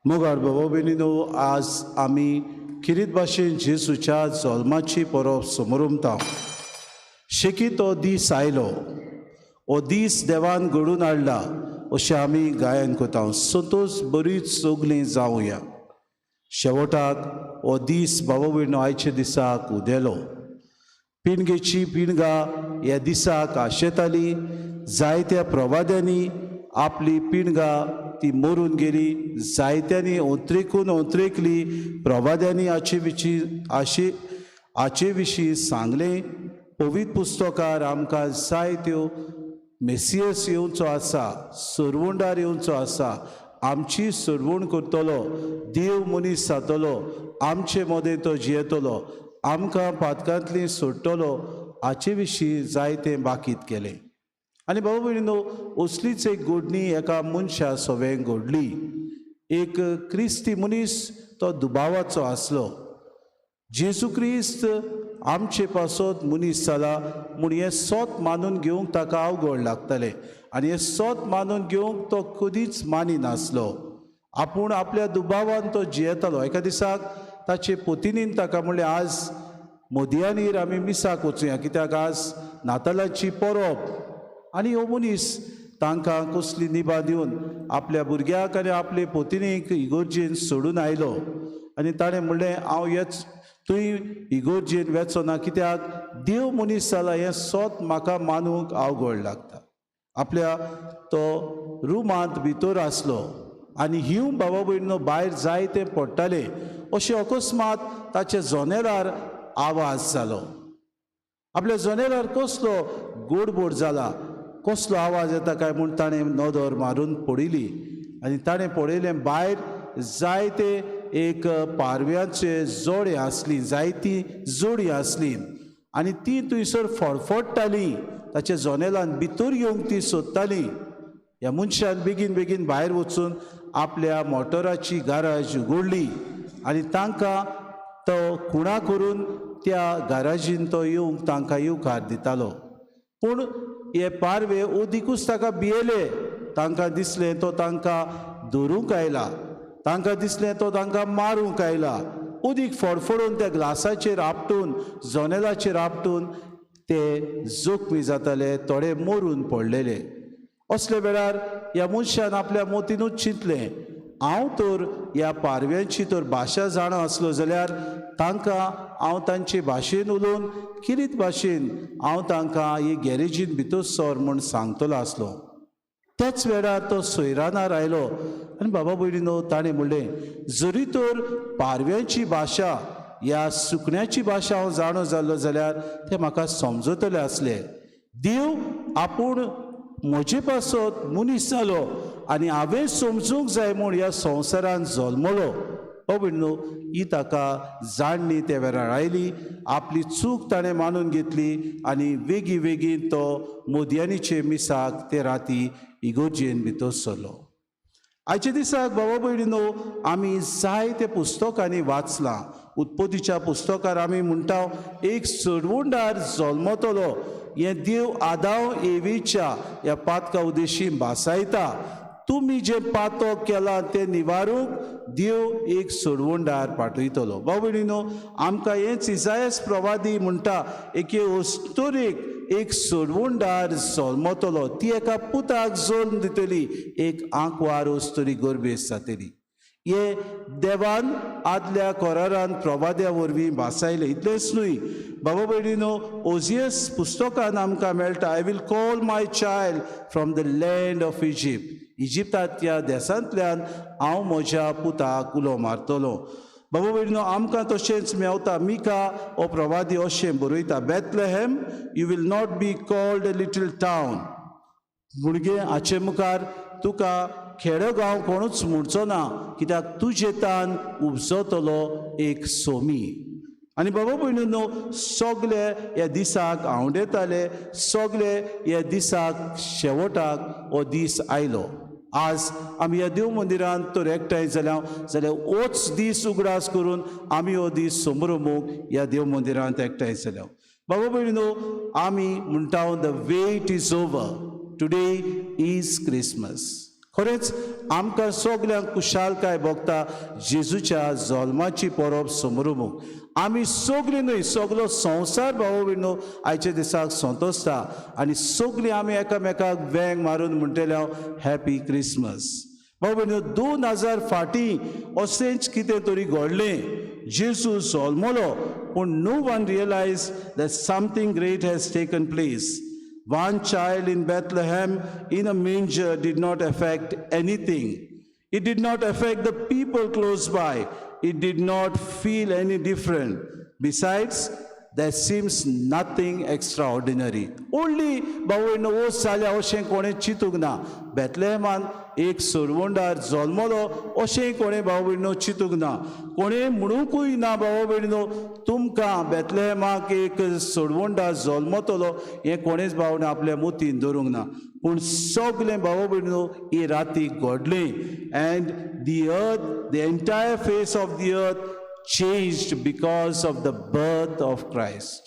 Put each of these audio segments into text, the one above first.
मोगाळ बाबा भयणीनो, आज आमी खेरीत भाशेन जेजूच्या जल्माची परब समरमता. शेकी तो दीस आयलो, हो दीस देवान घडून हाडला अशें आमी गायन करता. संतोश बरीच सगळीं जावया. शेवटाक हो दीस, बाबा भयणो, आयच्या दिसाक उदेलो. पिणगेची पिणगा ह्या दिसाक आशेताली. जायत्या प्रवाद्यांनी आपली पिणगा ती मरून गेली. जायत्यांनी ओंत्रेकून ओंत्रेकली. प्रवाद्यांनी हाचे विशीं सांगलें. पवित्र पुस्तकार आमकां जायत्यो मेसियस येवचो आसा, सोडवणदार येवचो आसा, आमची सोडवण करतलो, देव मनीस जातलो, आमचे मदें तो जियेतलो, आमकां पातकांतली सोडटलो. हाचे विशीं जायतें बाकीत केलें. आनी भाऊ भयणीनो, असलीच एक घडणी एका मनशा सवें घडली. एक क्रिस्ती मनीस, तो दुबावाचो आसलो. जेजू क्रिस्त आमचे पासत मनीस जाला म्हूण हें सोत मानून घेवंक ताका अवघड लागतालें आनी हें सोत मानून घेवंक तो कदीच मानिनासलो. आपूण आपल्या दुबावान तो जियेतालो. एका दिसाक ताचे पतिनीन ताका म्हणलें, आज मोदयानीर आमी मिसाक वचुया, कित्याक आज नातालाची परब. आनी हो मनीस तांकां कसली निबां दिवन आपल्या भुरग्याक आनी आपले पतिनीक इगोर्जेन सोडून आयलो. आनी ताणें म्हणलें, हांव येच तुंय इगोर्जेन वेचो ना, कित्याक देव मनीस जाला हें सोत म्हाका मानूंक अवघड लागता. आपल्या तो रुमांत भितर आसलो आनी हिंव, बाबा भयणीनो, भायर जायते पडटाले. अशें अकस्मात ताच्या जनेलार आवाज जालो. आपल्या जनेलार कसलो गोडबोड जाला, कसलो आवाज येता काय म्हूण ताणें नदर मारून पळयली आनी ताणें पळयलें, भायर जायते एक पारव्याचे जोडे आसली, जायती जोडी आसली आनी ती थंयसर फडफडटाली. ताच्या जनेलान भितर येवंक ती सोदताली. ह्या मनशान बेगीन बेगीन भायर वचून आपल्या मोटराची गाराज उगडली आनी तांकां तो खुणा करून त्या गाराजीन तो येवंक तांकां येवकार दितालो. पूण हे पारवे अदिकूच ताका भियेले. तांकां दिसलें तो तांकां धरूंक आयला. तांकां दिसलें तो तांकां मारूंक आयला. उदीक फडफडून त्या ग्लासाचेर आपटून, जनेलाचेर आपटून ते जखमी जाताले, थोडे मरून पडलेले. असले वेळार ह्या मनशान आपल्या मतीनूच चिंतलें, हांव तर ह्या पारव्यांची तर भाशा जाणा आसलो जाल्यार तांकां हांव तांचे भाशेन उलोवन किरीत भाशेन हांव तांकां ही गॅरेजीन भितर सर म्हूण सांगतलो आसलो. त्याच वेळार तो सोयरानार आयलो आनी बाबा भयणीनो, ताणें म्हणलें, जरी तर पारव्यांची भाशा ह्या सुकण्याची भाशा हांव जाणो जाल्लो जाल्यार ते म्हाका समजतले आसले. देव आपूण म्हजे पासत मनीस जालो आनी हांवें समजूंक जाय म्हूण ह्या संवसारान जल्मलो. हो भयणीनो, ही ताका जाणणी त्या वेळार आयली. आपली चूक ताणें मानून घेतली आनी वेगीं वेगीन तो मोदयानीचे मिसाक ते राती इगोर्जेन भितर सरलो. आयच्या दिसाक, बाबा भयणीनो, आमी जायते पुस्तकांनी वाचलां. उत्पत्तीच्या पुस्तकार आमी म्हणटा, एक सोडवणदार जल्मतलो हें देव आदाव एवीच्या ह्या पातका उदेशी भासायता. तुमी जें पातक केलां तें निवारूंक देव एक सोडवणदार पाठयतलो. बाबा भयणीनो, आमकां हेंच इजायस प्रवादी म्हणटा, एके अस्तुरेक एक सोडवणदार जल्मतलो, ती एका पुताक जल्म दितली, एक आंकवार अस्तुरी गर्भेस्त जातली. हे देवान आदल्या करारान प्रवाद्या वरवीं भासायलें. इतलेंच न्हय, बाबा भयणीनो, ओजियस पुस्तकान आमकां मेळटा, "I will call my child from the land of Egypt." इजिप्तांतल्या देशांतल्यान हांव म्हज्या पुताक उलो मारतलो. बाबा भयणीनो, आमकां तशेंच मेवता, मिका हो प्रवादी अशें बरयता, "Bethlehem, you will not be called a little town." भुरगे, हाचे मुखार तुका खेडो गांव कोणूच म्हणचो ना, कित्याक तुजे तान उपजतलो एक सोमी. आनी बाबा भयणीनो, सगले ह्या दिसाक आंवडेताले. सगले ह्या दिसाक, शेवटाक हो दीस आयलो. आज आमी ह्या देव मंदिरांत तर एकठांय जाल्या जाल्यार होच दीस उगडास करून आमी हो दीस संभ्रमूंक ह्या देव मंदिरांत एकठांय जाल्या. बाबा भयणीनो, आमी म्हणटा, "The wait is over. Today is Christmas." खरेंच आमकां सगल्यांक खुशालकाय भोगता जेजूच्या जल्माची परब समरूमूक. आमी सगळीं न्हय, सगलो संवसार भाव भयणीनो आयच्या दिसाक संतोसता आनी सगळीं आमी एकामेकाक वेंग मारून म्हणटले हांव हॅपी क्रिसमस. भाव भयणीनो, 2000 फाटीं अशेंच कितें तरी घडलें. जेजू जल्मलो, पूण no one realize that something great has taken place. One child in Bethlehem in a manger did not affect anything. It did not affect the people close by. It did not feel any different. Besides, there seems nothing extraordinary. व्हडली भाव ओस जाल्या अशें कोणें चिंतूंक ना. बेतलेहमान एक सरवंडार जल्मलो अशें कोणें भाव भयणो चिंतूंक ना. कोणें म्हणूंकूय ना भाव भयणो तुमकां बेतलेहमाक एक सरवंडार जल्मतलो हें कोणेंच भावना आपल्या मतीन धरूंक ना. पूण सगलें भाव भयणो ही राती घडलें. And the earth, the entire face of the earth changed because of the birth of Christ.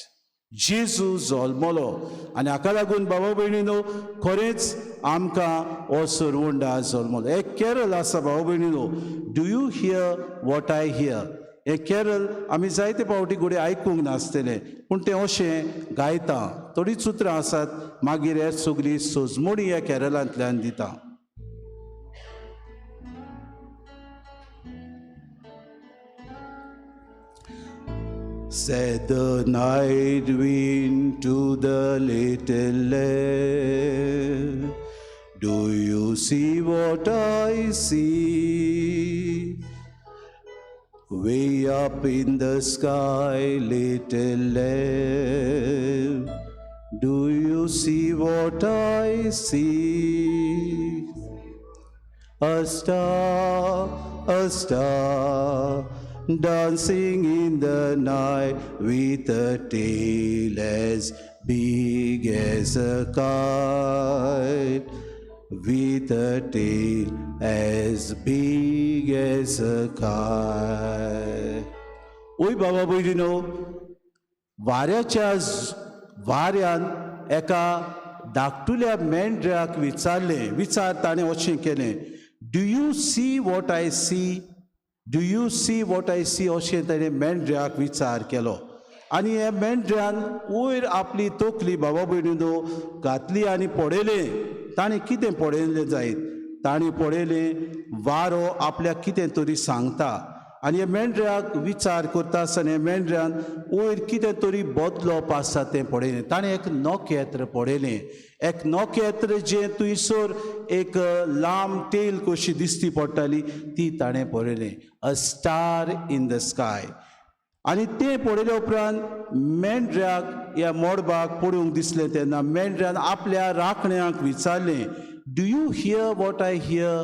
जेजू जल्मलो आनी हाका लागून बाबा भयणीनो खरेंच आमकां हो सरवंडा जल्मलो. एक कॅरल आसा भाव भयणीनो, "Do you hear what I hear?" हें कॅरल आमी जायते फावटी घडये आयकूंक नासतलें, पूण तें अशें गायता. थोडींच उतरां आसात, मागीर हे सगळी सजमोणी ह्या कॅरलांतल्यान दिता. Said the night wind to the little lamb, "Do you see what I see? Way up in the sky, little lamb, do you see what I see? A star, dancing in the night with a tail as big as a kite, with a tail as big as a kite." ओय बाबा भयणीनो, वाऱ्याच्या वाऱ्यान एका धाकटुल्या मेंढऱ्याक विचारलें. विचार ताणें अशें केलें, "Do you see what I see? Do you see what I see?" अशें ताणें मेंढऱ्याक विचार केलो आनी ह्या मेंढऱ्यान वयर आपली तकली बाबा भयणीनो घातली आनी पळयलें. ताणें कितें पळयलें जायत? ताणें पळयलें वारो आपल्याक कितें तरी सांगता. आनी ह्या मेंढऱ्याक विचार करता आसतना ह्या मेंढऱ्यान वयर कितें तरी बदलप आसा तें पळयलें. ताणें एक नखेत्र पळयलें, एक नखेत्र जें थंयसर एक लांब टेल कशी दिसती पडटाली ती ताणें पळयलें, a star in the sky. आनी तें पळयल्या उपरांत मेंढऱ्याक ह्या मोडबाक पळोवंक दिसलें. तेन्ना मेंढऱ्यान आपल्या राखण्याक विचारलें, "Do you hear what I hear?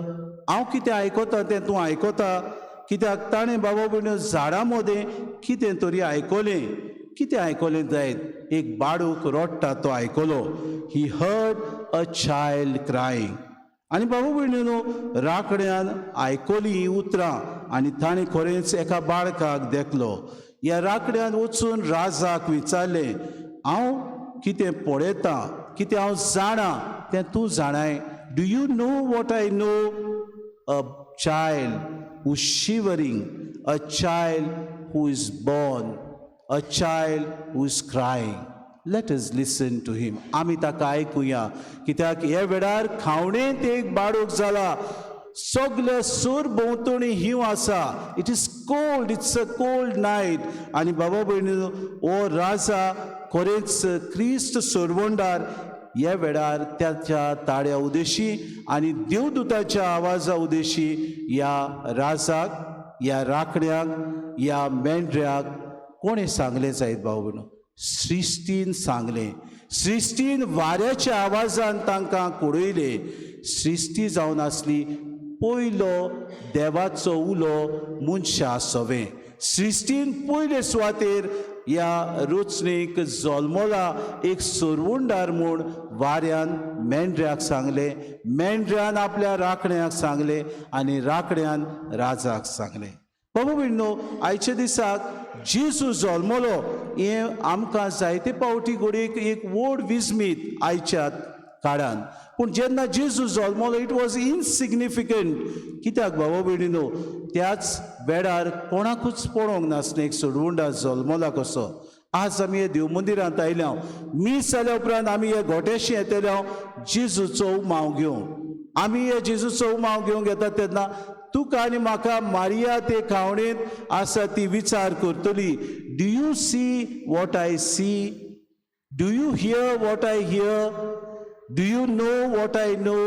हांव कितें आयकता तें तूं आयकता?" कित्याक ताणें बाबा भयणीनो झाडां मदें कितें तरी आयकलें. कितें आयकलें जायत? एक बाळूक रडटा तो आयकलो. He heard a child crying. आनी बाबा भयणीनो, राखण्यान आयकली हीं उतरां आनी ताणें खरेंच एका बाळकाक देखलो. ह्या राखण्यान वचून राजाक विचारलें, हांव कितें पळयतां, कितें हांव जाणा तें तूं जाणाय? Do you know what I know? A child who shivering, a child who is born, a child who is crying. Let us listen to him." आमी ताका आयकुया, कित्याक ह्या वेळार खावणेंत एक बाळूक जाला. सगळे सूर भोंवतणी हींव आसा. It is cold, it's a cold night. आनी बाबा भयणी, हो राजा खरेंच क्रिस्त सरवंडार ह्या वेळार त्याच्या ताळ्या उदेशी आनी देवदूताच्या आवाजा उदेशी ह्या राजाक, ह्या राखण्याक, ह्या मेंढऱ्याक कोणें सांगलें जायत भाव भयणो? सृश्टीन सांगलें. सृश्टीन वाऱ्याच्या आवाजान तांकां कळयलें. सृश्टी जावन आसली पयलो देवाचो उलो मनशा सवें. सृश्टीन पयले सुवातेर ह्या रचणेक जल्मला एक सरवंडार म्हूण वाऱ्यान मेंढऱ्याक सांगलें, मेंढऱ्यान आपल्या राखण्याक सांगलें आनी राखण्यान राजाक सांगलें. बाबा भयणीनो, आयच्या दिसाक जेजू जल्मलो हें आमकां जायते फावटी घडयेक एक व्हड विस्मीत आयच्या काळान. पूण जेन्ना जेजू जल्मलो, it was insignificant. कित्याक भावा भयणीनो, त्याच वेळार कोणाकूच पळोवंक नासलें एक सोडवंडार जल्मला कसो. आज आमी हे देव मंदिरांत आयल्या, मीस जाल्या उपरांत आमी हे गोट्याशी येतले जेजूचो उमाव घेवंक. आमी हे जेजूचो उमाव घेवंक येता तेन्ना तुका आनी म्हाका मारिया ते खावणेंत आसा ती विचार करतली, do you see what I see, do you hear what I hear, do you know what I know?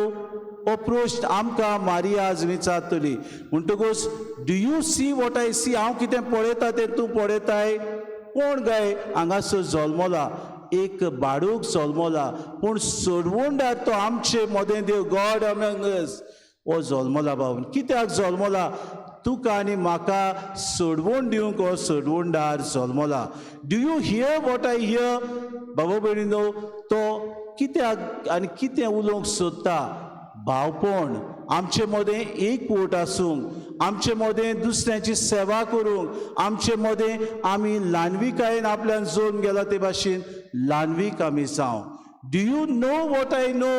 हो प्रश्न आमकां मारिया आज विचारतली. म्हणटकूच do you see what I see, हांव कितें पळयता तें तूं पळयताय? कोण गाय हांगासर जल्मला? एक बाडूक जल्मला, पूण सोडवणदार तो आमचे मदें देव, गॉड अमंग अस, हो जल्मला. बाबून कित्याक जल्मला? तुका आनी म्हाका सोडवण दिवंक हो सोडवणदार जल्मला. Do you hear what I hear? बाबा भयणीनो, तो कित्याक आनी कितें उलोवंक सोदता? भावपण आमचे मदें एकवट आसूंक, आमचे मदें दुसऱ्यांची सेवा करूंक, आमचे मदें आमी ल्हानविकायेन आपल्यान जल्म गेला ते भाशेन ल्हानवीक आमी जावं. Do you know what I know?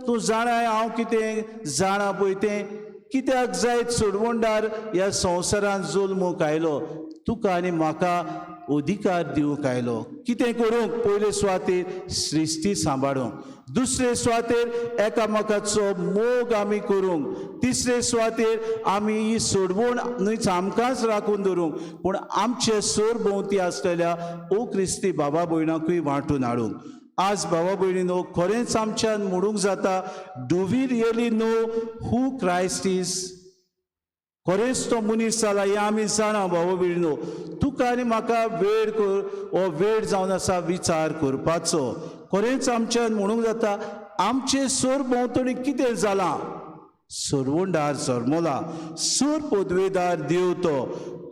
तूं जाणाय हांव कितें जाणा पळय तें? कित्याक जायत सोडवणदार ह्या संवसारांत जल्मूंक आयलो? तुका आनी म्हाका अधिकार दिवंक आयलो. कितें करूंक? पयले सुवातेर सृश्टी सांबाळूंक, दुसरे सुवातेर एकामेकाचो मोग आमी करूंक, तिसरे सुवातेर आमी ही सोडवण न्हयच आमकांच राखून दवरूंक, पूण आमचे सरभोंवती आसलेल्या ओ क्रिस्ती बाबा भयणाकूय वांटून हाडूंक. आज भावा भयणीनो, खरेंच आमच्यान म्हणूंक जाता, do we really know who Christ is? खरेंच तो मनीस जाला हें आमी जाणा. भावा भयणीनो, तुका आनी म्हाका वेळ कर, हो वेळ जावन आसा विचार करपाचो. खरेंच आमच्यान म्हणूंक जाता, आमचे सर भोंवतणी कितें जालां? सरवंडार जल्मला, सूर पदवेदार देव तो.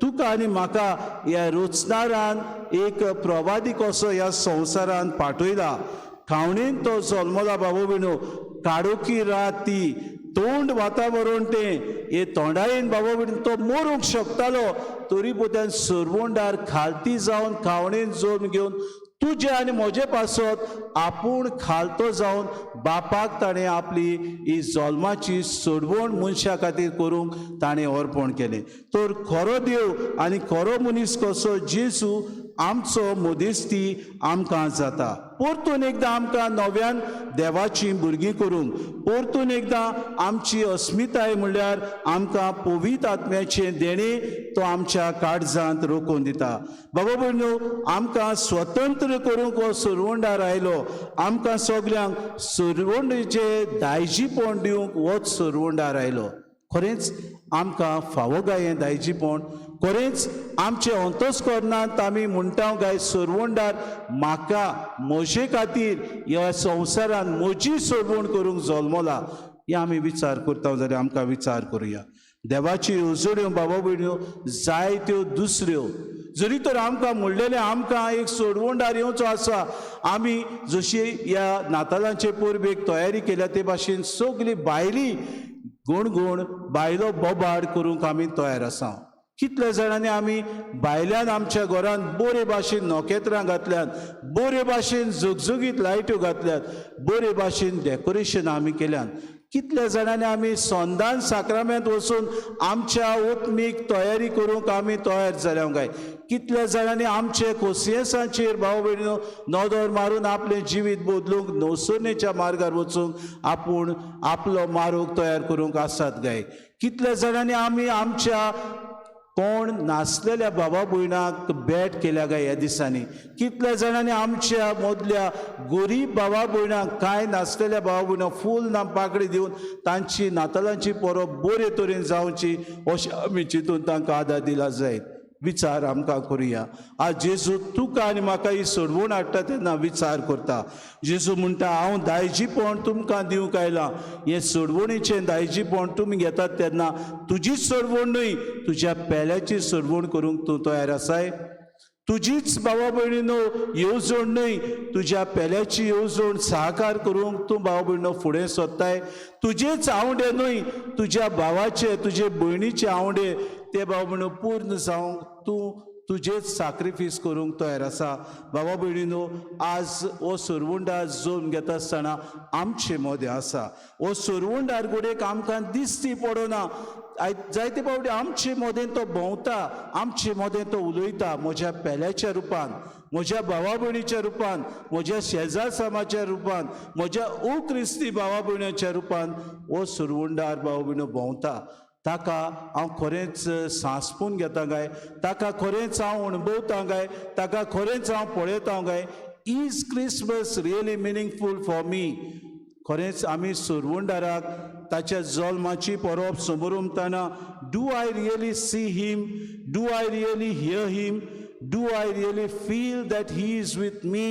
तुका आनी म्हाका ह्या रचणारान एक प्रवादी कसो ह्या संवसारान पाठयला. खावणेन तो जल्मला. बाबू भयणो, काळोखी रात ती, तोंड वातावरण तें, हे तोंडायेन बाबा भयणो तो मरूंक शकतालो, तरी पोत्यान सरवंडार खालती जावन खावणेन जल्म घेवन तुजे आनी म्हजे पासत आपूण खालतो जावन बापाक ताणें आपली ही जल्माची सोडवण मनशा खातीर करूंक ताणें अर्पण केलें. तर खरो देव आनी खरो मनीस कसो जेजू आमचो मदेस्ती आमकां जाता. परतून एकदां आमकां नव्यान देवाचीं भुरगीं करूंक, परतून एकदां आमची अस्मिताय म्हणल्यार आमकां पवित्र आत्म्याचें देणें तो आमच्या काळजांत रोखून दिता. बाबा भयणो, आमकां स्वतंत्र करूंक हो सरवंडार आयलो. आमकां सगल्यांक सरवंडीचें दायजीपण दिवंक होच सरवंडार आयलो. खरेंच आमकां फावो काय हें दायजीपण? खरेंच आमचे अंतस्करणांत आमी म्हणटा काय, सरवंडार म्हाका म्हजे खातीर ह्या संवसारान म्हजी सोडवण करूंक जल्मला? हें आमी विचार करता जाल्यार आमकां विचार करुया. देवाची येवजण्यो बाबा भयण्यो जायत्यो दुसऱ्यो. जरी तर आमकां म्हणलेलें आमकां एक सोडवणदार येवचो आसा, आमी जशी ह्या नातालांचे परबेक तयारी केल्या ते भाशेन सगली बायली गुणगुण बायलो बोबाड करूंक आमी तयार आसा. कितल्या जाणांनी आमी भायल्यान आमच्या घरान बरे भाशेन नखेत्रां घातल्यात, बरे भाशेन झगझगीत लायट्यो घातल्यात, बरे भाशेन डेकोरेशन आमी केल्यात. कितल्या जाणांनी आमी संदान साक्रामेंत वचून आमच्या उत्मीक तयारी करूंक आमी तयार जाल्या काय? कितल्या जाणांनी आमचे कोसियेसाचेर भाव भयणीनो नदर मारून आपलें जिवीत बदलूंक, नवसरणेच्या मार्गार वचूंक आपूण आपलो मार्ग तयार करूंक आसात काय? कितल्या जाणांनी आमी आमच्या कोण नासलेल्या बाबा भयणाक भेट केल्या काय ह्या दिसांनी? कितल्या जाणांनी आमच्या मदल्या गरीब बाबा भयणाक, कांय नासलेल्या बाबा भयणाक फूल ना पाकडी दिवन तांची नातालांची परब बरे तरेन जावची अशें आमी चिंतून तांकां आदार दिला जायत? विचार आमकां करुया. आज जेजू तुका आनी म्हाका ही सोडवण हाडटा तेन्ना विचार करता. जेजू म्हणटा, हांव दायजीपण तुमकां दिवंक आयलां. हें सोडवणीचें दायजीपण तुमी घेतात तेन्ना तुजीच सोडवण न्हय, तुज्या पेल्याची सोडवण करूंक तूं तयार आसाय? तुजीच भावा भयणीनो येवजण न्हय, तुज्या पेल्याची येवजण साकार करूंक तूं भाव भयणो फुडें सोदताय? तुजेच आंवडे न्हय, तुज्या भावाचे, तुजे भयणीचे आंवडे ते भाव भयणो पूर्ण जावंक तूं तुजेच साक्रिफीस करूंक तयार आसा. बाबा भयणीनो, आज हो सोरवंडार जल्म घेता आसतना आमचे मदें आसा. हो सोरवंडार घडयेक आमकां दिसती पडना. जायते फावटी आमचे मदें तो भोंवता, आमचे मदें तो उलयता, म्हज्या पेल्याच्या रुपान, म्हज्या भावा भयणीच्या रुपान, म्हज्या शेजार समाच्या रुपान, म्हज्या ओ क्रिस्ती भावा भयणाच्या रुपान हो सुरवंडार भाव भयणो भोंवता. ताका हांव खरेंच सांसपून घेता काय? ताका खरेंच हांव अणभवता काय? ताका खरेंच हांव पळयता काय? Is Christmas really meaningful for me? खरेंच आमी सुरवंडाराक ताच्या जल्माची परब समोरमताना, do I really see him? Do I really hear him? Do I really feel that he is with me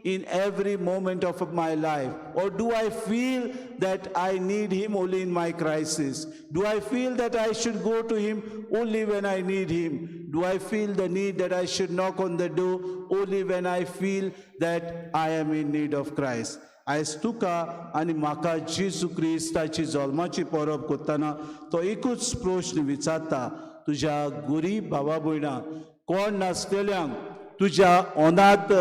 in every moment of my life? Or do I feel that I need him only in my crisis? Do I feel that I should go to him only when I need him? Do I feel the need that I should knock on the door only when I feel that I am in need of Christ? आयज तुका आनी म्हाका जेजू क्रिस्ताची जल्माची परब करतना तो एकूच प्रश्न विचारता, तुज्या गरीब भावा भयणांक, कोण नासलेल्यांक, तुज्या अनाथ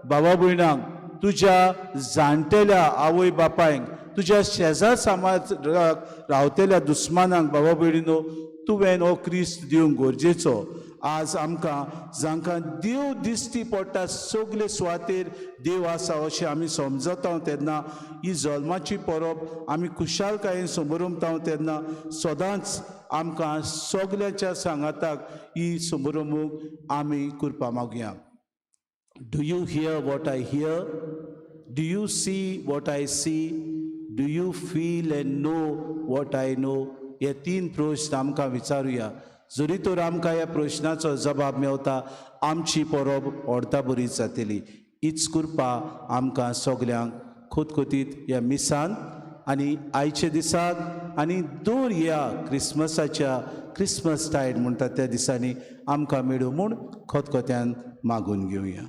भावा भयणांक, तुज्या जाणटेल्या आवय बापायक, तुज्या शेजार समाज रावतेल्या दुस्मानांक, बाबा भयणीनो, तुवें हो क्रिस्त दिवंक गरजेचो. आज आमकां जांकां देव दिश्टी पडटा, सगले सुवातेर देव आसा अशें आमी समजता तेन्ना ही जल्माची परब आमी खुशालकायेन समरमता तेन्ना सदांच आमकां सगल्यांच्या सांगाताक ही समरमूक आमी करपा मागया. Do you hear what I hear? Do you see what I see? Do you feel and know what I know? हे तीन प्रश्न आमकां विचारुया. जरी तर आमकां ह्या प्रश्नाचो जबाब मेवता, आमची परब अर्दा बरी जातली. हीच कृपा आमकां सगल्यांक खोतखोतीत ह्या मिसान आनी आयच्या दिसाक आनी दर ह्या क्रिसमसाच्या क्रिसमस टायड म्हणटा त्या दिसांनी आमकां मेळूं म्हूण खतखत्यान मागून घेवया.